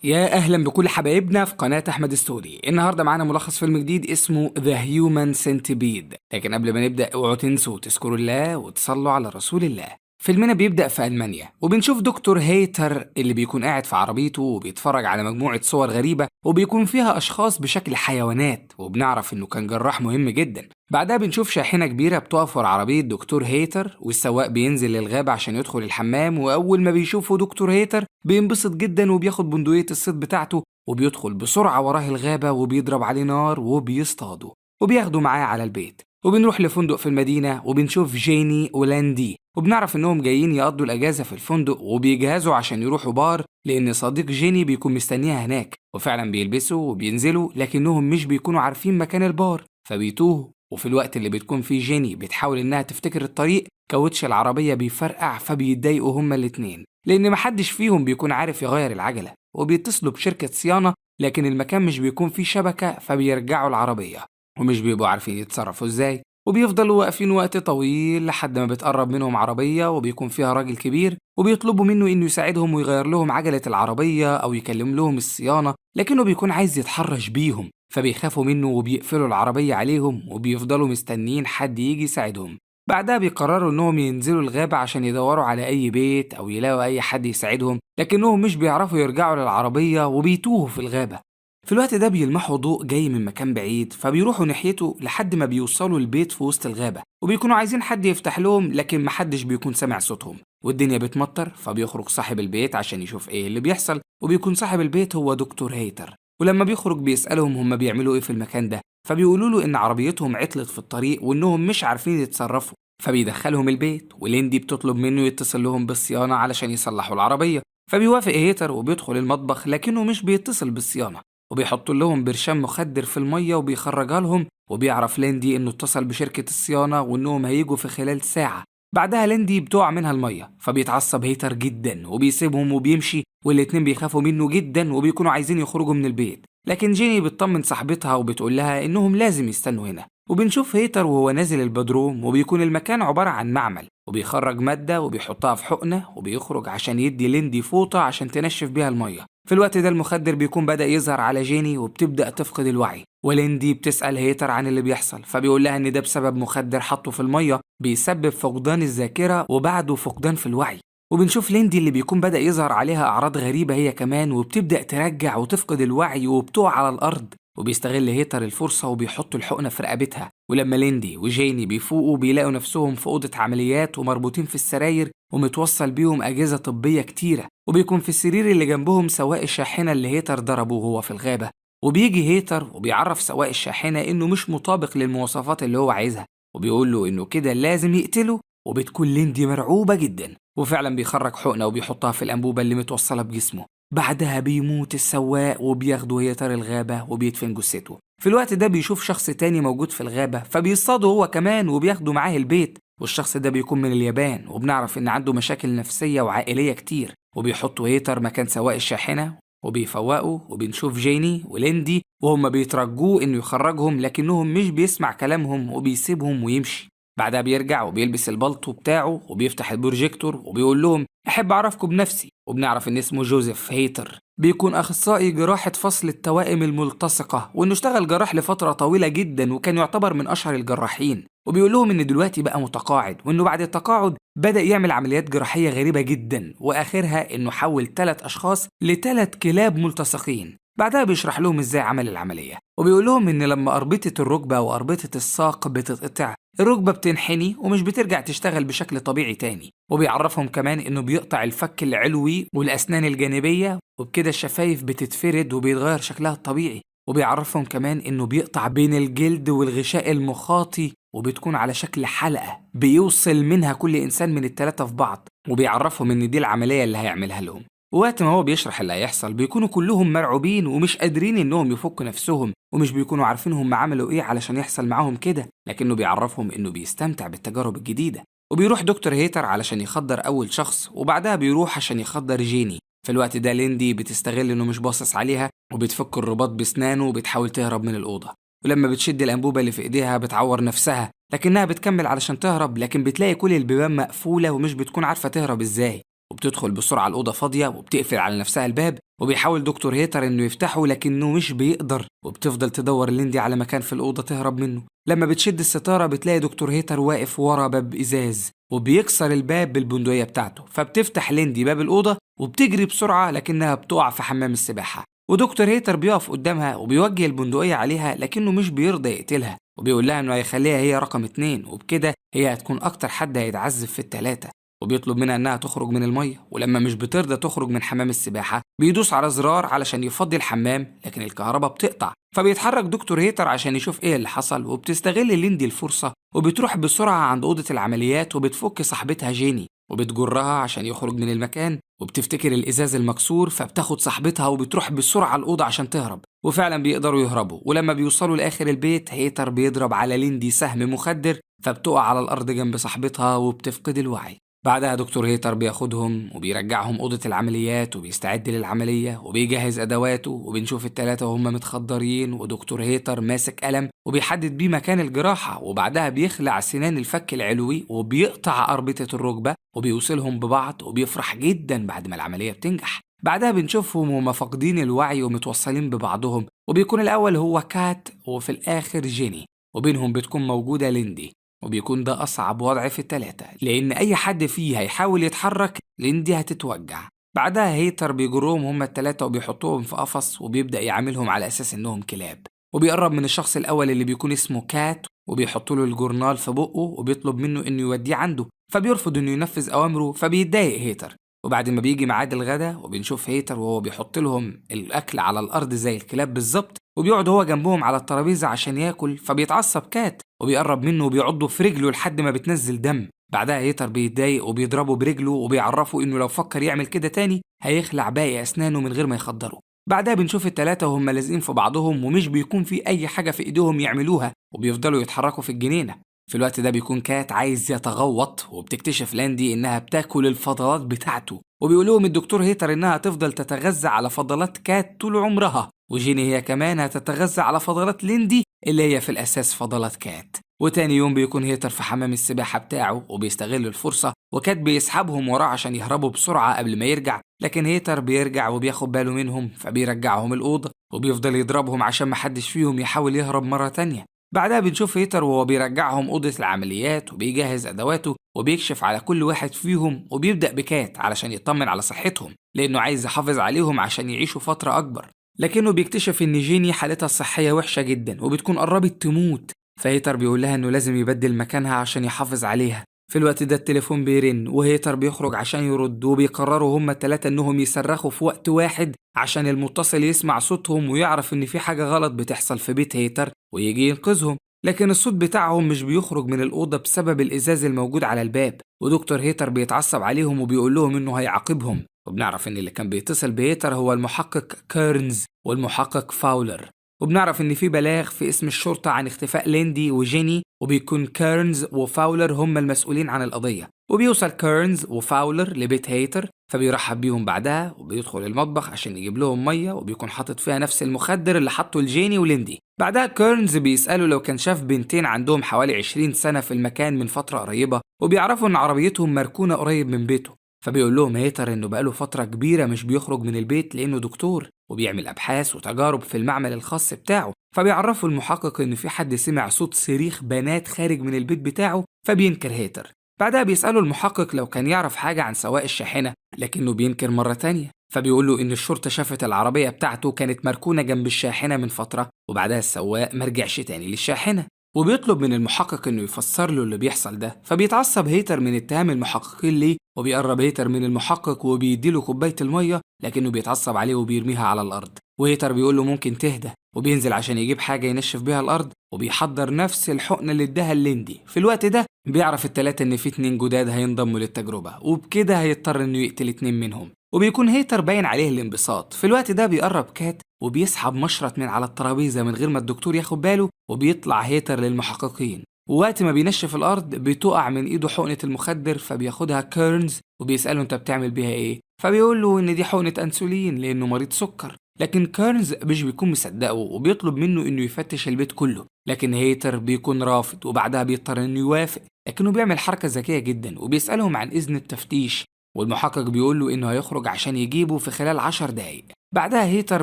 يا اهلا بكل حبايبنا في قناة احمد ستوري. النهارده معانا ملخص فيلم جديد اسمه The Human Centipede، لكن قبل ما نبدا اوعوا تنسوا تذكروا الله وتصلوا على رسول الله. فيلمنا بيبدا في المانيا، وبنشوف دكتور هيتر اللي بيكون قاعد في عربيته وبيتفرج على مجموعة صور غريبة وبيكون فيها اشخاص بشكل حيوانات، وبنعرف انه كان جراح مهم جدا. بعدها بنشوف شاحنة كبيرة بتقف ورا عربية دكتور هيتر، والسواق بينزل للغابه عشان يدخل الحمام، واول ما بيشوفه دكتور هيتر بينبسط جدا وبياخد بندقية الصيد بتاعته وبيدخل بسرعة وراه الغابة وبيضرب عليه نار وبيصطاده وبياخده معاه على البيت. وبنروح لفندق في المدينة وبنشوف جيني ولاندي، وبنعرف انهم جايين يقضوا الاجازة في الفندق وبيجهزوا عشان يروحوا بار لان صديق جيني بيكون مستنيها هناك. وفعلا بيلبسوا وبينزلوا، لكنهم مش بيكونوا عارفين مكان البار فبيتوهوا. وفي الوقت اللي بتكون فيه جيني بتحاول انها تفتكر الطريق، كاوتش العربية بيفرقع فبيتضايقوا هما الاتنين لان محدش فيهم بيكون عارف يغير العجلة، وبيتصلوا بشركة صيانة لكن المكان مش بيكون فيه شبكة فبيرجعوا العربية ومش بيبقوا عارفين يتصرفوا ازاي، وبيفضلوا واقفين وقت طويل لحد ما بتقرب منهم عربية وبيكون فيها راجل كبير، وبيطلبوا منه انه يساعدهم ويغير لهم عجلة العربية او يكلم لهم الصيانة، لكنه بيكون عايز يتحرش بيهم فبيخافوا منه وبيقفلوا العربية عليهم وبيفضلوا مستنيين حد يجي يساعدهم. بعدها بيقرروا انهم ينزلوا الغابة عشان يدوروا على اي بيت او يلاقوا اي حد يساعدهم، لكنهم مش بيعرفوا يرجعوا للعربية وبيتوهوا في الغابة. في الوقت ده بيلمحوا ضوء جاي من مكان بعيد فبيروحوا ناحيته لحد ما بيوصلوا البيت في وسط الغابة، وبيكونوا عايزين حد يفتح لهم لكن محدش بيكون سامع صوتهم، والدنيا بتمطر فبيخرج صاحب البيت عشان يشوف ايه اللي بيحصل، وبيكون صاحب البيت هو دكتور هيتر. ولما بيخرج بيسألهم هم بيعملوا ايه في المكان ده، فبيقولوا له ان عربيتهم عطلت في الطريق وانهم مش عارفين يتصرفوا، فبيدخلهم البيت. وليندي بتطلب منه يتصل لهم بالصيانة علشان يصلحوا العربية، فبيوافق هيتر وبيدخل المطبخ لكنه مش بيتصل بالصيانة، وبيحط لهم برشام مخدر في المية وبيخرجها لهم، وبيعرف ليندي انه اتصل بشركة الصيانة وانهم هيجوا في خلال ساعة. بعدها ليندي بتقع منها المية فبيتعصب هيتر جدا وبيسيبهم وبيمشي، والاتنين بيخافوا منه جدا وبيكونوا عايزين يخرجوا من البيت، لكن جيني بتطمن صاحبتها وبتقول لها انهم لازم يستنوا هنا. وبنشوف هيتر وهو نازل البدروم، وبيكون المكان عبارة عن معمل، وبيخرج مادة وبيحطها في حقنة وبيخرج عشان يدي ليندي فوطة عشان تنشف بيها المية. في الوقت ده المخدر بيكون بدأ يظهر على جيني وبتبدأ تفقد الوعي، وليندي بتسأل هيتر عن اللي بيحصل فبيقول لها إن ده بسبب مخدر حطه في المية بيسبب فقدان الذاكرة وبعده فقدان في الوعي. وبنشوف ليندي اللي بيكون بدأ يظهر عليها أعراض غريبة هي كمان، وبتبدأ ترجع وتفقد الوعي وبتقع على الأرض، وبيستغل هيتر الفرصة وبيحط الحقنة في رقبتها. ولما ليندي وجيني بيفوقوا بيلاقوا نفسهم في أوضة عمليات ومربوطين في السراير ومتوصل بيهم أجهزة طبية كتيرة، وبيكون في السرير اللي جنبهم سواق الشاحنة اللي هيتر ضربه وهو في الغابة. وبيجي هيتر وبيعرف سواق الشاحنة إنه مش مطابق للمواصفات اللي هو عايزها، وبيقول له إنه كده لازم يقتله، وبتكون ليندي مرعوبة جدا، وفعلا بيخرج حقنة وبيحطها في الأنبوبة اللي متوصلة بجسمه. بعدها بيموت السواق وبياخده هيتر الغابة وبيدفن جثته. في الوقت ده بيشوف شخص تاني موجود في الغابة فبيصطاده هو كمان وبياخده معاه البيت، والشخص ده بيكون من اليابان، وبنعرف إن عنده مشاكل نفسية وعائلية كتير، وبيحطوا هيتر مكان سواق الشاحنة وبيفوقوا. وبنشوف جيني وليندي وهم بيترجوه إنه يخرجهم لكنهم مش بيسمع كلامهم وبيسيبهم ويمشي. بعدها بيرجع وبيلبس البلطو بتاعه وبيفتح البروجيكتور وبيقول لهم أحب أعرفكم بنفسي، وبنعرف إن اسمه جوزيف هيتر، بيكون أخصائي جراحة فصل التوائم الملتصقة، وإنه اشتغل جراح لفترة طويلة جدا وكان يعتبر من أشهر الجراحين. وبيقول لهم إن دلوقتي بقى متقاعد، وإنه بعد التقاعد بدأ يعمل عمليات جراحية غريبة جدا، وآخرها إنه حول 3 أشخاص ل3 كلاب ملتصقين. بعدها بيشرح لهم إزاي عمل العملية، وبيقول لهم إن لما أربطة الركبة وأربطة الساق بتتقطع الركبة بتنحني ومش بترجع تشتغل بشكل طبيعي تاني. وبيعرفهم كمان إنه بيقطع الفك العلوي والأسنان الجانبية، وبكده الشفايف بتتفرد وبيتغير شكلها الطبيعي. وبيعرفهم كمان إنه بيقطع بين الجلد والغشاء المخاطي وبتكون على شكل حلقة بيوصل منها كل إنسان من ال3 في بعض، وبيعرفهم إن دي العملية اللي هيعملها لهم. وقت ما هو بيشرح اللي هيحصل بيكونوا كلهم مرعوبين ومش قادرين إنهم يفكوا نفسهم، ومش بيكونوا عارفين هم عملوا إيه علشان يحصل معاهم كده، لكنه بيعرفهم إنه بيستمتع بالتجارب الجديدة. وبيروح دكتور هيتر علشان يخدر أول شخص، وبعدها بيروح عشان يخدر جيني. في الوقت ده ليندي بتستغل إنه مش باصص عليها وبتفك الرباط بسنانه وبتحاول تهرب من الأوضة، ولما بتشد الأنبوبة اللي في إيديها بتعور نفسها، لكنها بتكمل علشان تهرب، لكن بتلاقي كل البيبان مقفولة ومش بتكون عارفة تهرب إزاي. وبتدخل بسرعة الأوضة فاضية وبتقفل على نفسها الباب، وبيحاول دكتور هيتر انه يفتحه لكنه مش بيقدر، وبتفضل تدور ليندي على مكان في الأوضة تهرب منه. لما بتشد الستارة بتلاقي دكتور هيتر واقف ورا باب إزاز وبيكسر الباب بالبندقية بتاعته، فبتفتح ليندي باب الأوضة وبتجري بسرعة لكنها بتقع في حمام السباحة. ودكتور هيتر بيقف قدامها وبيوجه البندقية عليها لكنه مش بيرضى يقتلها، وبيقول لها انه هيخليها هي رقم 2، وبكده هي هتكون اكتر حد هيتعذب في ال3. وبيطلب منها انها تخرج من المية، ولما مش بترضى تخرج من حمام السباحة بيدوس على زرار علشان يفضي الحمام، لكن الكهرباء بتقطع. فبيتحرك دكتور هيتر عشان يشوف ايه اللي حصل، وبتستغل ليندي الفرصة وبتروح بسرعة عند أوضة العمليات وبتفك صاحبتها جيني وبتجرها عشان يخرج من المكان، وبتفتكر الإزاز المكسور فبتاخد صاحبتها وبتروح بسرعة الأوضة عشان تهرب، وفعلا بيقدروا يهربوا. ولما بيوصلوا لآخر البيت هيتر بيضرب على ليندي سهم مخدر فبتقع على الأرض جنب صاحبتها وبتفقد الوعي. بعدها دكتور هيتر بياخدهم وبيرجعهم أوضة العمليات وبيستعد للعملية وبيجهز أدواته، وبنشوف ال3 وهم متخدرين ودكتور هيتر ماسك قلم وبيحدد بيه مكان الجراحة، وبعدها بيخلع سنان الفك العلوي وبيقطع أربطة الركبة وبيوصلهم ببعض، وبيفرح جدا بعد ما العملية بتنجح. بعدها بنشوفهم وهم فاقدين الوعي ومتوصلين ببعضهم، وبيكون الأول هو كات وفي الآخر جيني، وبينهم بتكون موجودة ليندي، وبيكون ده أصعب وضع في ال3 لأن أي حد فيه هيحاول يتحرك ليندي هتتوجع. بعدها هيتر بيجرهم هما ال3 وبيحطوهم في قفص وبيبدأ يعاملهم على أساس إنهم كلاب، وبيقرب من الشخص الأول اللي بيكون اسمه كات وبيحط له الجورنال في بقه وبيطلب منه إنه يوديه عنده، فبيرفض إنه ينفذ أوامره فبيتضايق هيتر. وبعد ما بيجي ميعاد الغدا وبنشوف هيتر وهو بيحط لهم الأكل على الأرض زي الكلاب بالظبط، وبيقعد هو جنبهم على الترابيزة عشان ياكل، فبيتعصب كات وبيقرب منه وبيعضه في رجله لحد ما بتنزل دم. بعدها هيتر بيتضايق وبيضربه برجله وبيعرفه انه لو فكر يعمل كده تاني هيخلع باقي اسنانه من غير ما يخدره. بعدها بنشوف ال3 وهم لازقين في بعضهم ومش بيكون في اي حاجة في ايديهم يعملوها، وبيفضلوا يتحركوا في الجنينة. في الوقت ده بيكون كات عايز يتغوط، وبتكتشف لاندي انها بتاكل الفضلات بتاعته، وبيقول لهم الدكتور هيتر انها تفضل تتغذى على فضلات كات طول عمرها، وجيني هي كمان هتتغذى على فضلات ليندي اللي هي في الأساس فضلات كات. وتاني يوم بيكون هيتر في حمام السباحة بتاعه وبيستغل الفرصة، وكات بيسحبهم وراه عشان يهربوا بسرعة قبل ما يرجع، لكن هيتر بيرجع وبياخد باله منهم فبيرجعهم الأوضة وبيفضل يضربهم عشان محدش فيهم يحاول يهرب مرة تانية. بعدها بنشوف هيتر وهو بيرجعهم أوضة العمليات وبيجهز أدواته وبيكشف على كل واحد فيهم، وبيبدأ بكات علشان يطمن على صحتهم لأنه عايز يحافظ عليهم عشان يعيشوا فترة أكبر. لكنه بيكتشف إن جيني حالتها الصحية وحشة جدا وبتكون قربت تموت، فهيتر بيقول لها إنه لازم يبدل مكانها عشان يحافظ عليها. في الوقت ده التليفون بيرن وهيتر بيخرج عشان يرد، وبيقرروا هما ال3 إنهم يصرخوا في وقت واحد عشان المتصل يسمع صوتهم ويعرف إن في حاجة غلط بتحصل في بيت هيتر ويجي ينقذهم. لكن الصوت بتاعهم مش بيخرج من الأوضة بسبب الإزاز الموجود على الباب، ودكتور هيتر بيتعصب عليهم وبيقول لهم إنه هيعاقبهم. وبنعرف إن اللي كان بيتصل بهيتر هو المحقق كيرنز والمحقق فاولر، وبنعرف إن في بلاغ في اسم الشرطة عن اختفاء ليندي وجيني، وبيكون كيرنز وفاولر هم المسؤولين عن القضية. وبيوصل كيرنز وفاولر لبيت هيتر فبيرحب بيهم بعدها، وبيدخل المطبخ عشان يجيب لهم مية وبيكون حاطط فيها نفس المخدر اللي حطه لجيني وليندي. بعدها كيرنز بيسأله لو كان شاف بنتين عندهم حوالي 20 سنة في المكان من فترة قريبة، وبيعرفوا إن عربيتهم مركونة قريب من بيته. فبيقول لهم هيتر إنه بقاله فترة كبيرة مش بيخرج من البيت لأنه دكتور وبيعمل أبحاث وتجارب في المعمل الخاص بتاعه. فبيعرفوا المحقق إن في حد سمع صوت صريخ بنات خارج من البيت بتاعه، فبينكر هيتر. بعدها بيسأله المحقق لو كان يعرف حاجة عن سواق الشاحنة، لكنه بينكر مرة تانية. فبيقول له إن الشرطة شافت العربية بتاعته كانت مركونة جنب الشاحنة من فترة، وبعدها السواق مرجعش تاني للشاحنة. وبيطلب من المحقق إنه يفسر له اللي بيحصل ده، فبيتعصب هيتر من اتهام المحققين ليه، وبيقرب هيتر من المحقق وبيديله كوباية المية، لكنه بيتعصب عليه وبيرميها على الأرض. وهيتر بيقول له ممكن تهدى، وبينزل عشان يجيب حاجة ينشف بيها الأرض، وبيحضر نفس الحقنة اللي اداها ليندي. في الوقت ده بيعرف ال3 إن في 2 جداد هينضموا للتجربة، وبكده هيضطر إنه يقتل 2 منهم، وبيكون هيتر باين عليه الانبساط. في الوقت ده بيقرب كات وبيسحب مشرط من على الترابيزة من غير ما الدكتور ياخد باله، وبيطلع هيتر للمحققين. ووقت ما بينشف الأرض بتقع من إيده حقنة المخدر، فبياخدها كيرنز وبيسأله أنت بتعمل بيها إيه؟ فبيقول له إن دي حقنة أنسولين لأنه مريض سكر. لكن كيرنز مش بيكون مصدقه وبيطلب منه إنه يفتش البيت كله، لكن هيتر بيكون رافض، وبعدها بيضطر إنه يوافق، لكنه بيعمل حركة ذكية جدا وبيسألهم عن إذن التفتيش، والمحقق بيقول له إنه هيخرج عشان يجيبه في خلال 10 دقايق. بعدها هيتر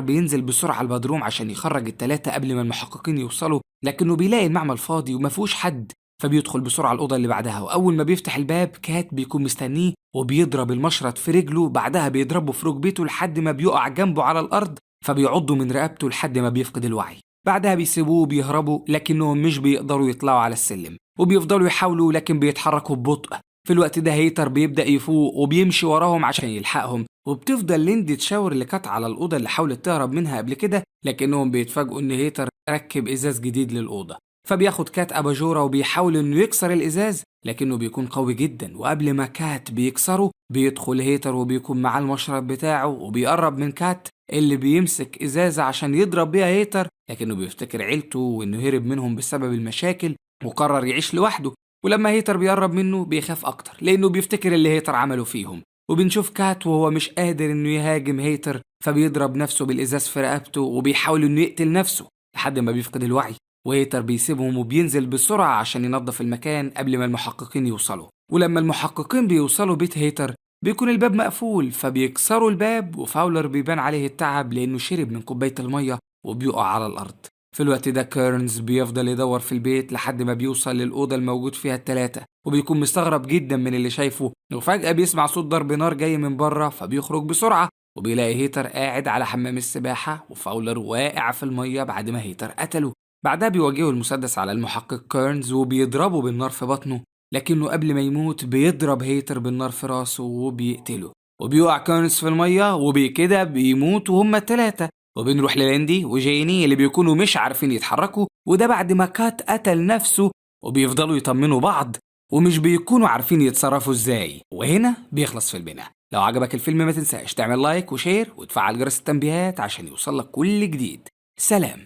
بينزل بسرعة البدروم عشان يخرج التلاتة قبل ما المحققين يوصلوا، لكنه بيلاقي المعمل فاضي وما فيهوش حد، فبيدخل بسرعة الأوضة اللي بعدها، وأول ما بيفتح الباب كات بيكون مستنيه وبيضرب المشرط في رجله، بعدها بيضربه في ركبته لحد ما بيقع جنبه على الأرض، فبيعضه من رقبته لحد ما بيفقد الوعي. بعدها بيسيبوه وبيهربوا، لكنهم مش بيقدروا يطلعوا على السلم وبيفضلوا يحاولوا لكن بيتحركوا ببطء. في الوقت ده هيتر بيبدأ يفوق وبيمشي وراهم عشان يلحقهم، وبتفضل ليندي تشاور لكات على الأوضة اللي حاولت تهرب منها قبل كده، لكنهم بيتفاجئوا إن هيتر ركب إزاز جديد للأوضة، فبياخد كات أباجورة وبيحاول إنه يكسر الإزاز، لكنه بيكون قوي جدا، وقبل ما كات بيكسره بيدخل هيتر وبيكون معاه المشرط بتاعه وبيقرب من كات اللي بيمسك إزازة عشان يضرب بيها هيتر، لكنه بيفتكر عيلته وإنه هرب منهم بسبب المشاكل وقرر يعيش لوحده. ولما هيتر بيقرب منه بيخاف أكتر لأنه بيفتكر اللي هيتر عمله فيهم، وبنشوف كات وهو مش قادر إنه يهاجم هيتر، فبيضرب نفسه بالإزاز في رقبته وبيحاول إنه يقتل نفسه لحد ما بيفقد الوعي. وهيتر بيسيبهم وبينزل بسرعة عشان ينظف المكان قبل ما المحققين يوصلوا. ولما المحققين بيوصلوا بيت هيتر بيكون الباب مقفول، فبيكسروا الباب، وفاولر بيبان عليه التعب لأنه شرب من كوباية المية وبيقع على الأرض. في الوقت ده كيرنز بيفضل يدور في البيت لحد ما بيوصل للأوضة الموجود فيها التلاتة، وبيكون مستغرب جدا من اللي شايفه، وفجأة بيسمع صوت ضرب نار جاي من بره، فبيخرج بسرعة وبيلاقي هيتر قاعد على حمام السباحة وفاولر واقع في المية بعد ما هيتر قتله. بعدها بيوجهوا المسدس على المحقق كيرنز وبيضربه بالنار في بطنه، لكنه قبل ما يموت بيضرب هيتر بالنار في راسه وبيقتله، وبيقع كيرنز في المية وبكده بيموت وهما التلاتة. وبنروح للاندي وجيني اللي بيكونوا مش عارفين يتحركوا، وده بعد ما كات قتل نفسه، وبيفضلوا يطمنوا بعض ومش بيكونوا عارفين يتصرفوا ازاي. وهنا بيخلص فيلمنا. لو عجبك الفيلم ما تنساش تعمل like و share وتفعل جرس التنبيهات عشان يوصلك كل جديد. سلام.